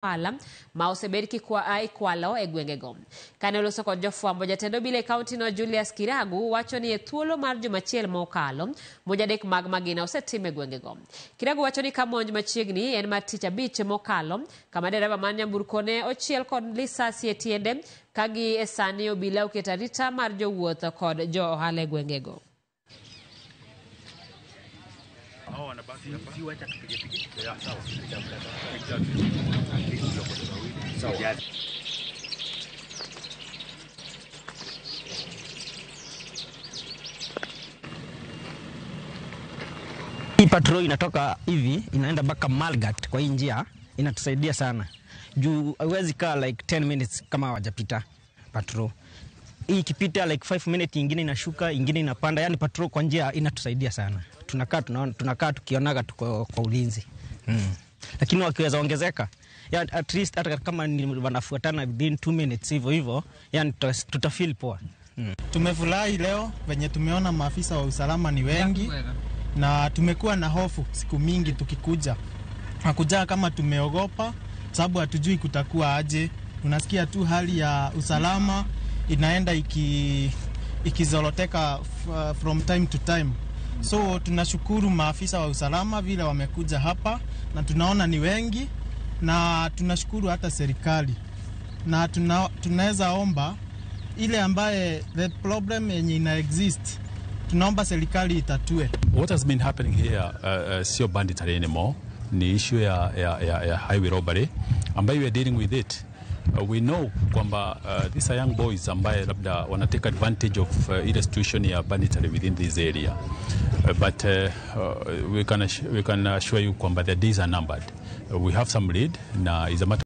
Ohala ma osebed kikwalo e gwengego. Kane oloso kod jofwambo, jatend obila e kaunti no Julius Kiragu wacho ni e thuolo mar juma achiel mokalo, monj adek mag magina osetim e gwengego. Kiragu wacho ni ka monj machiegni en mar tich abich mokalo, kama dereba mar nyamburko ne ochiel kod lisasi e tiende ka gi e sani obila oketo arita mar jowuoth kod jo ohala e gwengego. Hii patrol inatoka hivi inaenda mpaka Malgat kwa hii njia inatusaidia sana. Juu haiwezi kaa like 10 minutes kama hawajapita patrol. Hii ikipita like 5 minutes ingine inashuka, ingine inapanda. Yani patrol kwa njia inatusaidia sana. Tunakaa tunaona, tunakaa tukionaga tuko kwa ulinzi. Lakini wakiweza ongezeka, yani at least hata kama ni wanafuatana within 2 minutes hivyo hivyo, yani tutafeel poa. Tumefurahi leo venye tumeona maafisa wa usalama ni wengi na tumekuwa na hofu siku mingi tukikuja. Hakuja kama tumeogopa sababu hatujui kutakuwa aje. Tunasikia tu hali ya usalama inaenda ikizoroteka from time to time. So tunashukuru maafisa wa usalama vile wamekuja hapa na tunaona ni wengi, na tunashukuru hata serikali. Na tunaweza omba ile ambaye the problem yenye ina exist, tunaomba serikali itatue. What has been happening here sio banditry anymore, ni issue ya highway robbery ambayo we are dealing with it. We know kwamba these are young boys ambaye labda wana take advantage of ile situation ya banditry within this area. But we can assure you kwamba their days are numbered. We have some lead na is a matter